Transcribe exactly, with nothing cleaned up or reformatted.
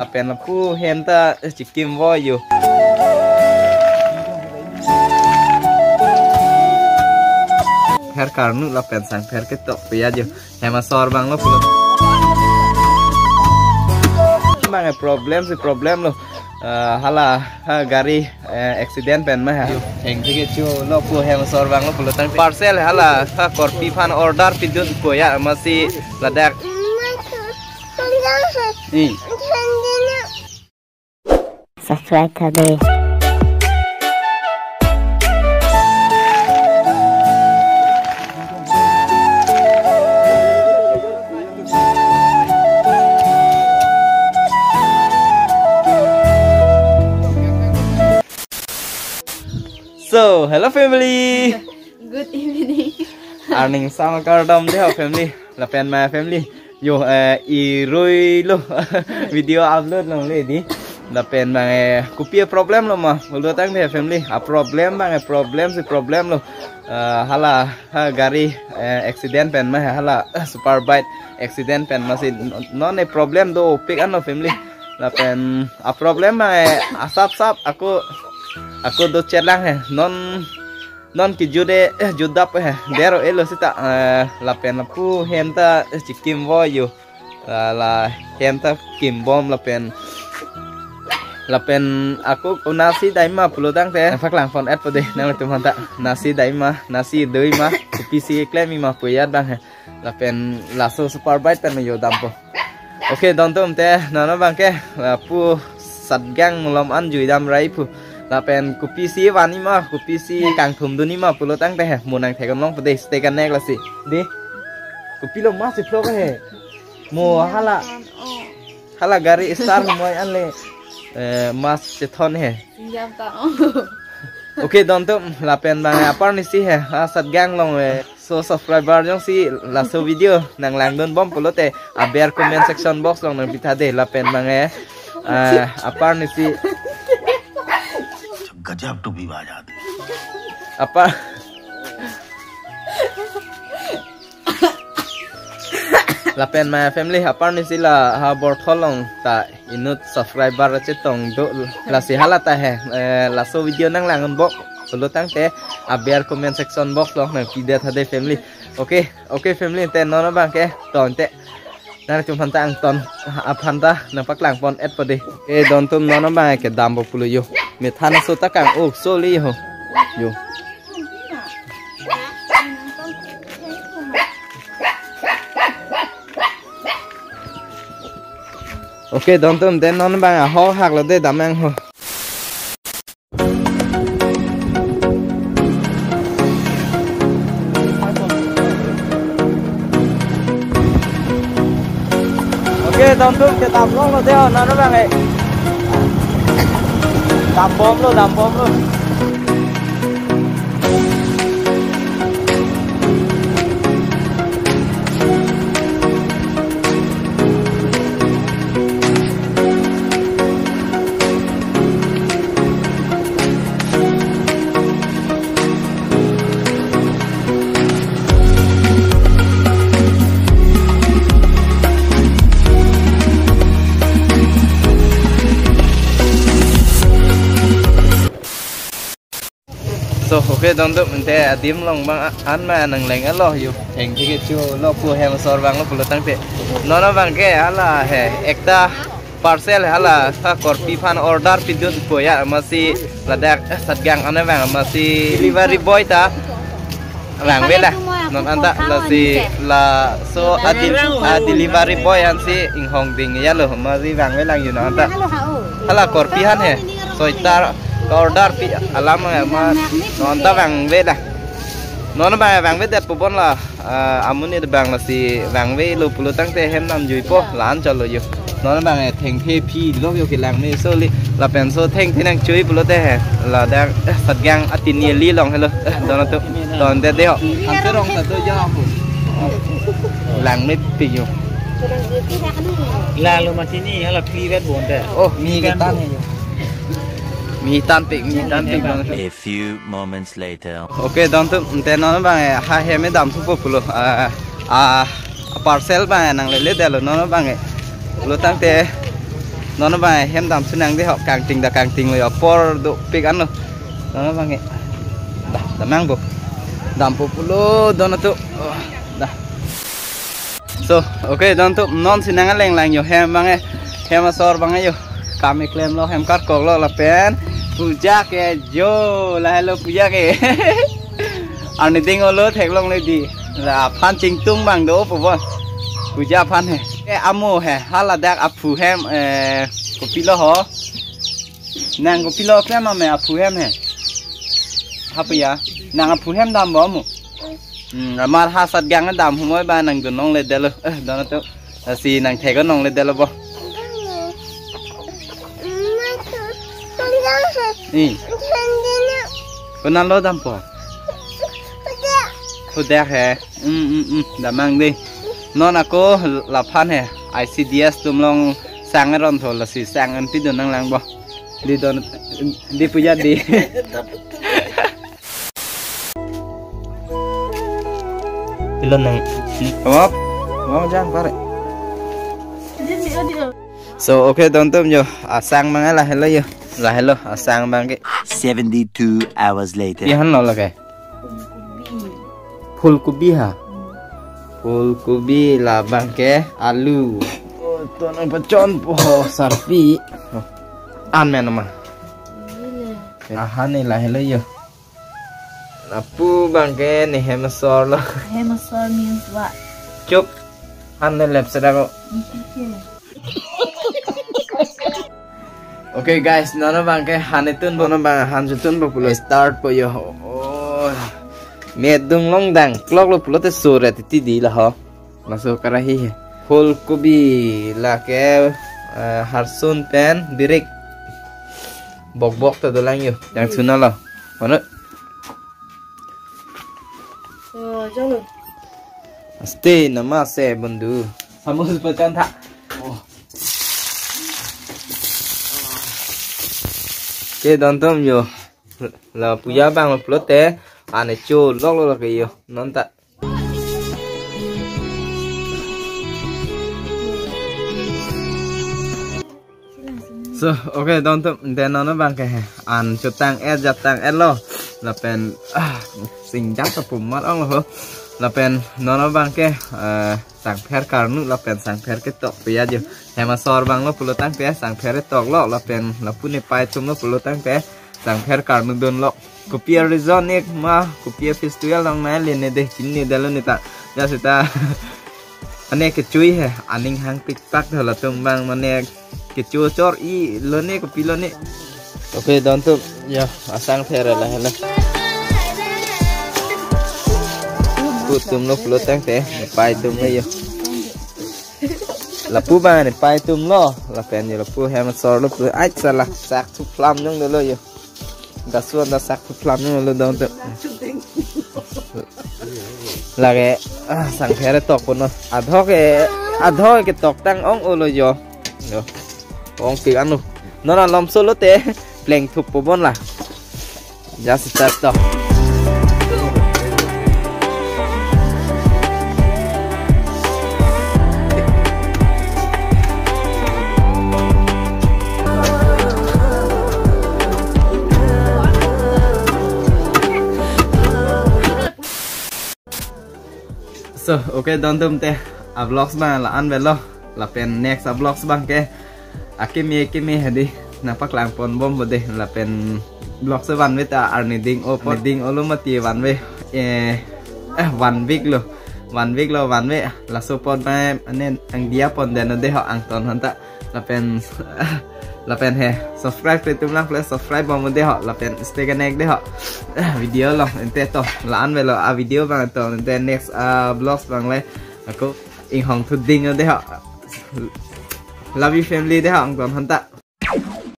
Lapen lapu hem ta, eh, chikim vo yo. Pher karnu lapen sang pher ketok pe ya yo. Hem asor abang lo pulo. Abang, eh, problem si problem lo. Eh, hala, ha, gari, eh, accident pen ma ha. Thengthe kecho lo pu hem asor abang lo pulotangte. Parcel hala, ha, korpi aphan order pidun pu ya, amatsi ladak. Hmm. Subscribe tha dei. So, hello family. Good evening. Arning sama kardom dei ho family. Lapen ma family. Yo, eh, irui lo video upload longle dei. Lapen abang, eh, kopi problem lo ma. Pulotangte family. A problem abang, eh, problem si problem lo. Eh, hala, ha, gari, eh, accident pen ma ha, hala, eh, super bike accident pen amatsi non, non, eh, problem dopik anlo family. Lapen a problem abang, eh, asap sap ako, ako do chelang he. Non, non kijut de, eh, jutdap he. Dero elo sita, eh, lapen lapu hem ta, eh, chikim vo yo. La, la hem ta kimbom lapen, lapen ako nasi dai ma pulotangte. Paklang pon et po dei nanglitum aphanta. Nasi dai ma, nasi doi ma, kopisi klem ma pu ya abang he. Lapen laso super bike pen yo dampo. Okay, dontum te non abang ke, lapu Satgang malom an jui dam rai pu. Lapen kopisi van-i ma, kopisi kangthum dun-i ma pulotangte he. Mo nangthek-ong long pe dei, stay connect lasi. Dei. Kopilo mas si phlok he. Mo hala, hala gari start moi anle, eh, mas chethon he. Jam ta, oh. Okay, dontum lapen abang, eh, apar nisi he, ha, Satgang along, eh, so subscriber jongsi laso video nanglangdun bom pulote aber comment section box along nangpi tha dei lapen abang, eh, eh, apar nisi. गजब टोपीबाज आदमी। Apar. Lapen ma family, apar nisi la ha Borthol along ta inut subscriber chetong do, lasi hala ta he, eh, laso video nanglang-un bom pulotangte aber comment section box along nangpi det tha dei family. Okay, okay family, te non abang ke ton te. Nanglitum aphanta angton aphanta nangpaklang pon et po dei. Eh, dontum non abang ke dampo pulo yo. Methan aso ta kang-ok so li ho. Yo. Okay, dontum te non abang ahok hak lo dei, dam nang ho. Okay, dontum ke dam longlo dei ho, non abang eh. Dam bomlo, dam bomlo. So, okay, dontum te adim along abang an ma nangleng alo yo. Thengthe kecho lo pu hem asor abang lo pulotangte. Non abang ke hala he, ekta parcel hala, ha, korpi aphan order pidun pu ya, amatsi ladak, eh, Satgang an abang, amatsi delivery boy ta vangve la. Non anta lasi laso a del-, a delivery boy ansi inghong ding ya lo, amatsi vangve lang yo non anta. Hala korpi aphan he. Soi ta ka-order pi alam ma non ta vangve la. Non abang vangve det po bon la, ah, amonit abang lasi vangve lo pulotangte hem nam juipo, la-an chotlo yo. Non abang, eh, thengthe phi lo yo kelang me so li, lapen so thengthe nangchui pulote he. Ladak, eh, Satgang atini eli along helo. Eh, dontum, don det dei ho. Anke rong satu jam. Lang mepik yo. Lalu mati ni, hala pli vet bon te. Oh, mi ketan he yo. Mi tanpik, mi tanpik. A few moments later. Okay, dontum, te non abang, eh, ha hem damthupo pulo. Ah, ah, parcel abang, eh, nanglele detlo non abang, eh. Pulotangte Non abang hem damthu nang dei ho, kangting ta kangting lo, apor dopik anlo. Non abang ke. Dah, damnang bo. Dampo pulo don atum. Oh, dah. So, okay, don atum, non si nang aleng lang yo hem abang ke. Hem asor abang ke yo. Kam keklemlo, hem karkoklo lapen puja ke jo, lahelo puja ke. Arni ding olo theklongle dei. La aphan chingtung abang do pu bon. Puja aphan he. Eh, amo he, haladak aphu hem, eh, kopilo ho. Nang kopilo klem ame aphu hem he. Hapu ya. Nang aphu hem dam bo mo. Hmm, amar ha sat gang dam humoi ba nang dun longle detlo. Eh, don atum. Lasi nang thek-o longle detlo bo. Hmm. Konatlo dampo? Hudak he. Hmm, hmm, hmm. Damnang dei. Non ako laphan he. I C D S atum along sang aron tho, lasi sang an pidun nang lang bo. Dei don, dei puja dei. Pilo nang. Om, om jang pare. So, okay, don atum yo. Asang abang ke lahelo yo. Lahelo, asang abang ke. Seventy-two hours later. Pihan lo lake? Phulkobi ha. Phulkobi, labang ke alu. Oh, to nangpachonpo sarpi. Oh. An men ma. Ahan ne lahelo yo. Lapu abang ke ne hem asor lo. Hem asor means what? Chup. Han ne lep sedako. Okay guys, non abang ke han itunpo, non abang han itunpo pulo, startpo yo. Oh. Medung longdang kloklo pulote sore titi dei la ho. Laso karahi he. Phulkobi lake, eh, harsun pen birik. Bokbok ta dolang yo. Yang suna lo. Mana? Oh, jalo. Aste namase bondhu. Samus pachan tha. Oh. Ke don atum yo. La puja abang lo pulote an choloklo lake yo. Non ta. So, okay, don atum, den non abang ke he. An chotang-et, jatang-et lo. Lapen, ah, singjat ta pum mar ong lo ho. Lapen non abang ke, eh, sangpher karnu lapen sangpher ketok pe ya jo. Hem asor abang lo pulo tangte, sangpher ketok lo, lapen lapu ne pai atum lo pulo tangte, sangpher karnu dunlo. Kopi a reason ik ma, kopi a festival nang nai le ne dei, chini detlo ne ta. Ja seta. Ane kechui he, aning hang pikpak tho latum abang mane kecho chor-i lo ne kopilo ne. Okay, don atum, ya, asang pher lahelo. Pu atum lo pulo tangte, ne pai atum lo yo. Lapu abang ne pai atum lo, lapen yo lapu hem asor lo pu, ai sala, sak thu phlam jong dolo yo. Gasu anda sak thu phlam jong dolo don atum. Lake, ah, sangpher ketok kono. Adhok ke, adhok ke toktang ong-olo yo. Yo. Ong pik anu. Non alom solo te, pleng thup po bon la. Just start to. So, okay, don atum te, a vlogs abang la-an avelo, lapen next a vlogs abang ke, akimi, akimi hedi, nangpaklang pon bom bo dei, lapen vlogs van ve ta arni ding o, arni ding olo mati van ve, eh, eh, one week lo, one week lo van ve, laso apot abang, ane ang diya pon den dei ho angton hanta. Lapen, lapen he, subscribe kle atum lang, please subscribe bom dei ho, lapen stay connect dei ho. Video lo, ante to, la-an avelo a video abang to, ante next, ah, vlogs abang le, ako inghong thu ding dei ho. Love you family dei ho, angton hanta.